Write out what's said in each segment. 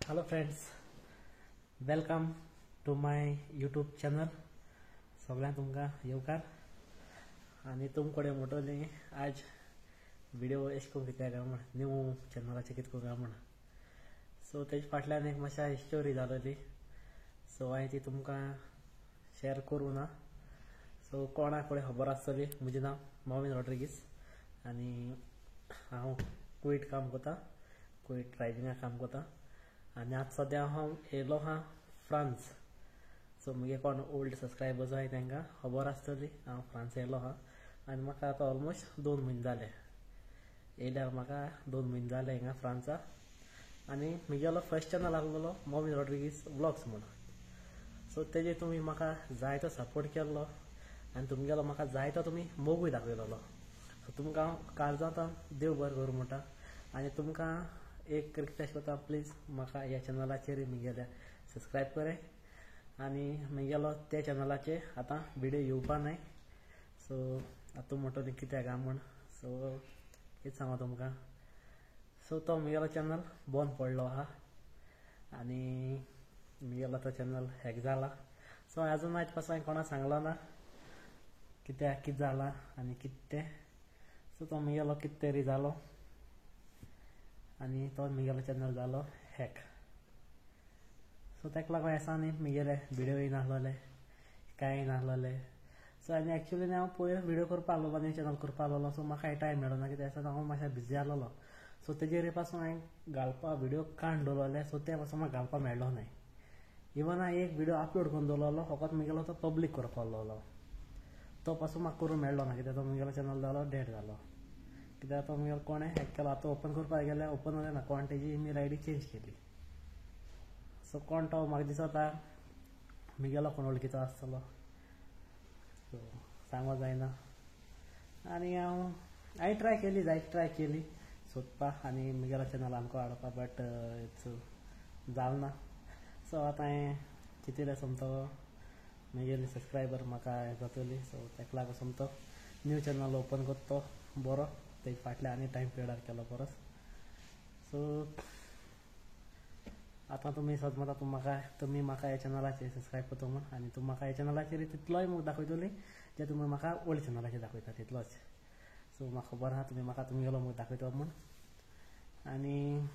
Hello friends, welcome to my YouTube channel. सगळ्यांक तुमकां येवकार आनी तुमकडे म्हणटली आज व्हिडिओ एश करून कित्याक काय म्हण न्यू चॅनलाचेर कितें करूं काय म्हण. सो तेजे फाटल्यान एक मातशा स्टोरी जालोली, सो हांवें ती तुमकां शेअर करूं ना. सो कोणाक कडेन खबर आसतली, म्हजें नांव मॉविन रॉड्रिगीस आनी हांव कुवेट काम करता, कुवेट ड्रायव्हिंगा काम करता आनी आतां सद्या हांव येयलो आहा फ्रांस. सो मुगे कोण ओल्ड सबस्क्रायबर्स आहाय तांकां खबर आसतली हांव फ्रांस येयलो आहा आनी म्हाका आतां ऑलमोस्ट 2 म्हयने जाले येयल्यार, म्हाका 2 म्हयने जाले हिंगा फ्रांसा. आनी म्हगेलो फर्स्ट चॅनल आसलेलो मॉविन रॉड्रिगीस व्लॉग्स म्हणून. सो तेजेर तुमी म्हाका जायतो सपोर्ट केल्लो आनी तुमगेलो म्हाका जायतो तुमी मोगूय दाखयलेलो. सो तुमकां हांव काळजांत देव बरें करूं म्हणटा आनी तुमकां एक रिक्वेस्ट करता, प्लीज म्हाका ह्या चॅनलाचेर म्हगेल्या सबस्क्रायब करे आनी म्हगेलो त्या चॅनलाचेर आतां व्हिडियो येवपा नाय. सो आतां तूं म्हणटली कित्याक काय म्हण, सो कितें सांगू तुमकां. सो तो म्हगेलो चॅनल बंद पडलो आहा आनी म्हगेलो तो चॅनल हॅक जाला. सो आजून आयज पासून हांवें कोणाक सांगलो ना कित्याक कितें जालां आनी कितें तें. सो तो म्हगेलो कितें तरी जालो आनी तो म्हगेलो चॅनल जालो हॅक. सो ताका लागून आसा न्ही म्हगेले व्हिडियो येयनासलेले, कांय येयनासलेले. सो आनी एक्चुली न्ही हांव पयर व्हिडियो करपा आसलेलो न्ही, चॅनल करपा आसलेलो. सो म्हाका टायम मेळना कित्याक आसा हांव मातशें बिजी आसलेलो. सो तेजेर पासून हांवें घालपा व्हिडियो काडून दवरलेले, सो ते पासून म्हाका घालपा मेळ्ळो नाय. इवन हांवें एक व्हिडियो अपलोड करून दवरलेलो, फकत म्हगेलो तो पब्लीक करपा आसलेलो, तो पासून म्हाका करूंक मेळ्ळो ना कित्याक तो म्हगेलो चॅनल जालो डेड जालो. कित्याक तो म्हगेलो कोणें हॅक केलो, आतां ओपन करपाक गेल्यार ओपन जालें ना, कोण तेजी ईमेल I D change केली. सो कोण तो म्हाका दिसता म्हगेलो कोण वळखीचो आसतलो, सो सांगो जायना. आनी हांवें ट्राय केली, जायती ट्राय केली सोदपाक आनी म्हगेलो चॅनल आमकां हाडपा, बट it's जालें ना. सो आतां हांवें चिंतिल्लें सोमतो म्हगेली सबस्क्रायबर म्हाका जातली, सो ताका लागून सोमतो न्यू चॅनल ओपन करता तो बरो, तेजे फाटल्यान आनी टायम पिरियडार केलो परस. सो आतां तुमी सजमता तुमी म्हाका ह्या चॅनलाचेर सबस्क्रायब करता म्हूण आनी तुमी म्हाका ह्या चॅनलाचेर तितलोय मोग दाखयतली जे तुमी म्हाका ओल्ड चॅनलाचेर दाखयता तितलोच. सो म्हाका खबर आहा तुमी म्हाका तुमगेलो मोग दाखयता म्हूण. आनी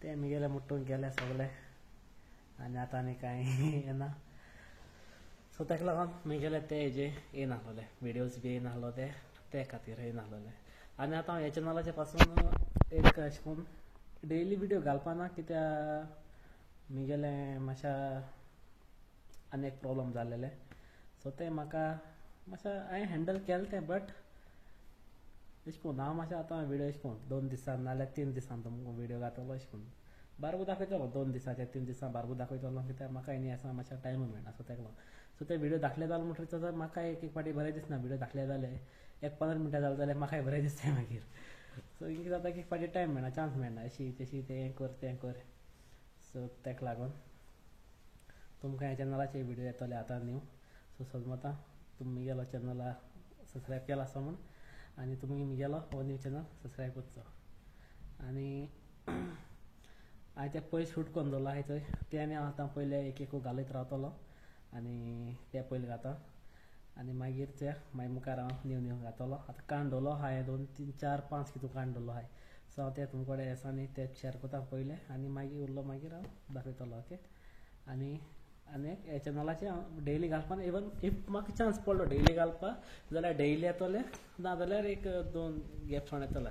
ते म्हगेले मुट्टून गेले सगळे आनी आतां आनी कांय येना. सो ताका लागून म्हगेले ते हेजे येयनासलेले व्हिडियोज बी येयनासलो, ते खातीर येयनासलेले. आनी आतां हांव ह्या चॅनलाचे पासून एक अशें करून डेली व्हिडियो घालपा ना कित्याक म्हगेलें मातशें आनी एक प्रोब्लम जालेलें. सो तें म्हाका मातशें हांवें हँडल केलें तें, बट अशें करून हांव मातशें आतां व्हिडियो अशें करून 2 दिसान नाजाल्यार 3 दिसान तुमकां व्हिडियो घातलो, अशें करून बारबू दाखयतलो, 2 दिसाचे 3 दिसान बारबू दाखयतलो कित्याक म्हाका न्ही आसा मातशें टायमूय मेळना. सो ताका लागून सो ते व्हिडियो दाखले जाले म्हणटकीर म्हाका एक एक फावटी बरें दिसना, व्हिडियो दाखले जाले एक 15 मिनटां जालें जाल्यार म्हाकाय बरें दिसता मागीर. सो कितें जाता की फावटी टायम मेळना, चान्स मेळना, अशी तशी तें कर तें कर. सो ताका लागून तुमकां ह्या चॅनलाचे व्हिडियो येतले आतां न्यू. सो सजमता तुमी म्हगेलो चॅनला सबस्क्रायब केला आसा म्हूण आनी तुमी म्हगेलो हो न्यू चॅनल सबस्क्रायब करचो. आनी हांवें तें पयलीं शूट करून दवरलां आहाय थंय, तें आनी हांव आतां पयलें एक एक घालयत रावतलो आनी तें पयलीं घाता आनी मागीर ते मागीर मुखार हांव न्यू न्यू घातलो. आतां काडून दवरलो आहाय 2 3 4 5 कितू काडून दवरलो आहाय. सो हांव ते तुमचे कडेन आसा न्ही ते शेअर करता पयलें आनी मागीर उरलो मागीर हांव दाखयतलो. ओके, आनी आनी ह्या चॅनलाचेर हांव डेली घालपाक, इवन if म्हाका चान्स पडलो डेली घालपाक जाल्यार डेली येतले, ना जाल्यार 1 2 गॅप सोड येतले.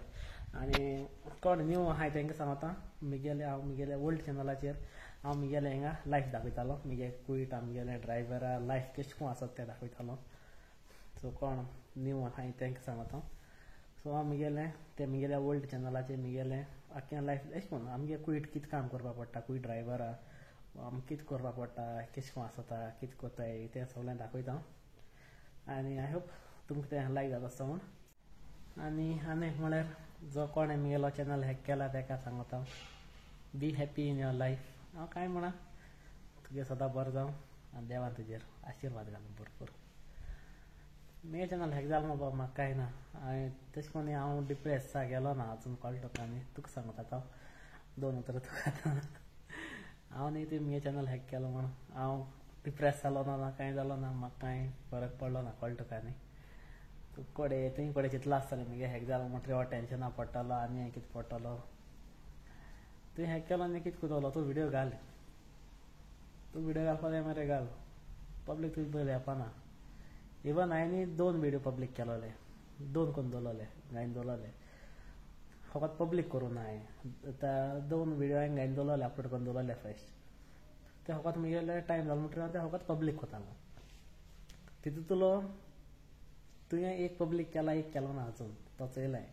आनी कोण न्यू आहाय तांकां सांगता म्हगेले हांव म्हगेले ओल्ड चॅनलाचेर हांव म्हगेले हिंगा लायफ दाखयतालो, म्हगे कुवेट म्हगेले ड्रायव्हरा लायफ कशें करून आसता तें दाखयतालो. सो कोण न्यू आहाय तांकां सांगता. सो हांव म्हगेलें तें म्हगेल्या ओल्ड चॅनलाचेर म्हगेलें आख्खें लायफ अशें करून आमगे कुवेट कितें काम करपाक पडटा, कुवेट ड्रायव्हरा आमकां कितें करपाक पडटा, कशें करून आसता, कितें करताय तें सगळें दाखयता. आनी I hope तुमकां तें लायक जाता आसता म्हूण. आनी आनी म्हळ्यार जो कोणें म्हगेलो चॅनल हॅक केला ताका सांगता, be happy in your life. हांव कांय म्हणा, तुगे सदां बरें जावं आनी देवान तुजेर आशिर्वाद घालूं भरपूर. म्हगे चॅनल हॅक जालो बाबा म्हाका कांय ना, हांवें तशें करून हांव डिप्रेस गेलो ना आजून कळटा तुका, आनी तुका सांगता आतां दोन उतरां तुका आतां. हांव न्ही तुवें म्हगे चॅनल हॅक केलो म्हूण हांव डिप्रेस जालो ना, कांय जालो ना, म्हाका कांय फरक पडलो ना. कळ्ळें तुका न्ही? तूं कोडे तुवें कोडे चिंतलां आसतलें म्हगे हॅक जालो म्हणटकीर हो टेंशना पडटलो आनी कितें पडटलो. तुवें हॅक केलो आनी कितें करतलो? तूं व्हिडियो घाल, तूं व्हिडियो घालपा जाय मरे घाल, पब्लीक तुजे पयलीं येवपाना. इवन हांवें 2 व्हिडियो पब्लीक केलोले, 2 कोन्न दवरलोले, घायन दवरलोले, फकत पब्लीक करूं ना हांवें. 2 व्हिडियो हांवें घायन दवरलोले, अपलोड करून दवरलोले फस्ट. ते फकत म्हगेले टायम जालो म्हणटकीर ते फकत पब्लीक कोतालो. तितूंतलो तुवें एक पब्लीक केला, एक केलो ना अजून, तो चोयलाय.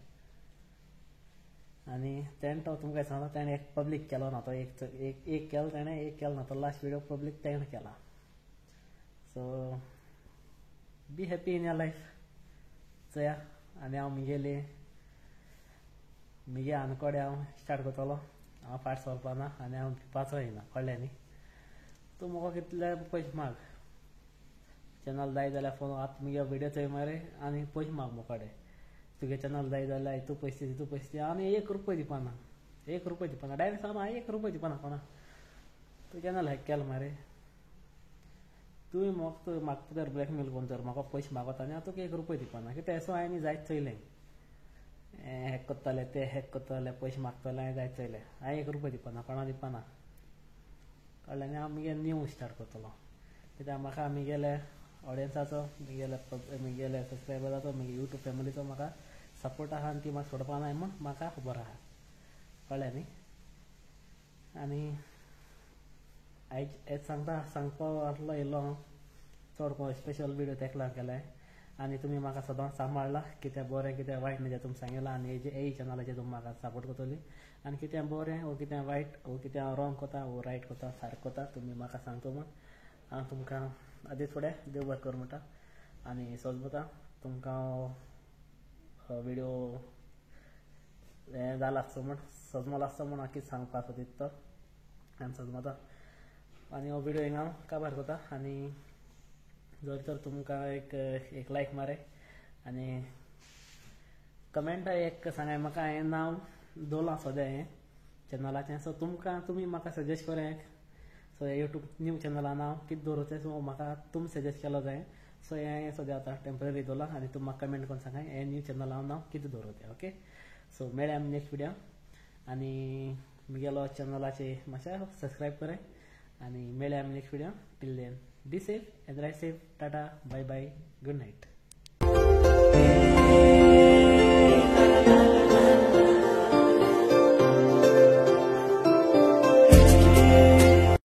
आनी तेणें तो तुमकां सांगला तेणें एक पब्लीक केलो ना, तो एक एक केलो तेणें, एक केलो ना, तो लास्ट व्हिडियो पब्लीक तेणें केला. So be happy in your life. चया आनी हांव म्हगेली म्हगे आनकोडे हांव स्टार्ट करतलो. हांव फाट सरपा ना आनी हांव भिवपाचोय ना. कळ्ळें न्ही? तूं म्हाका कितले पयशे माग, चॅनल जाय जाल्यार फोन आतां म्हगे व्हिडियो चोय मरे आनी पयशे माग म्हाका. तुगे चॅनल जाय जाल्यार हितू पयशे तितू पयशे, आनी 1 रुपयो दिवपाना, 1 रुपयो दिवपाना, डायरेक्ट सांग हांव 1 रुपयो दिवपाना कोणा. तूं चॅनल हॅक केलो मरे, तुवें म्हाका म्हाका तर ब्लॅकमेल करून तर म्हाका पयशे मागता आनी हांव तुका 1 रुपयो दिवपाना. कित्याक असो हांवें जायत चोयलें, हॅक करतले ते हॅक करतले पयशे मागतले, हांवें जायत चोयलें. हांवें 1 रुपयो दिवपाना, कोणा दिवपाना. कळ्ळें न्ही? हांव म्हगे न्यू स्टार्ट करतलो. कित्याक म्हाका म्हगेले ऑडियन्साचो, म्हगेले सबस्क्रायबराचो, म्हगे यूट्यूब फॅमिलीचो म्हाका सपोर्ट आहा आनी ती म्हाका सोडपा नाय म्हूण म्हाका खबर आहा. कळ्ळें न्ही? आनी आयज हेच सांगता, सांगपा आसलो येयलो हांव, चड स्पेशल व्हिडियो तेका लागून केलाय. आनी तुमी म्हाका सदांच सांबाळ्ळा, कितें बरें कितें वायट म्हणजे तुमी सांगिलां आनी हे चॅनलाचेर तुमी म्हाका सपोर्ट करतली. आनी कितें बरें वो कितें वायट वो कितें हांव रॉंग कोता वो रायट कोता सारकें कोता तुमी म्हाका सांगता म्हूण हांव तुमकां आदींच फुडें देव बरें कर म्हणटा. आनी सोजमता तुमकां व्हिडियो हें जाला आसतो म्हूण, सजमलो आसतो म्हूण हांव कितें सांगपाक सोदता तो आनी सजमता. आनी हो व्हिडियो हिंगा हांव काबार करता. आनी जर तर तुमकां एक लायक मारे आनी कमेंट एक सांगाय म्हाका हें नांव दवरलां सद्या हें चॅनलाचें. सो तुमकां तुमी म्हाका सजेस्ट कराय. सो यूट्यूब न्यू चॅनला नांव कितें दवरचें, सो म्हाका तुमी सजेस्ट केलो जाय. सो हें सद्या आतां टेंपररी दवरलां आनी तुमी म्हाका कमेंट करून सांगाय हें न्यू चॅनला नांव कितें दवरचें. ओके, सो मेळया आमी नेक्स्ट व्हिडियो. आनी म्हगेलो चॅनलाचे मातशें सबस्क्रायब कराय आनी मेळया आमी next video. Till then be safe and ride safe. Tata, bye bye, good night.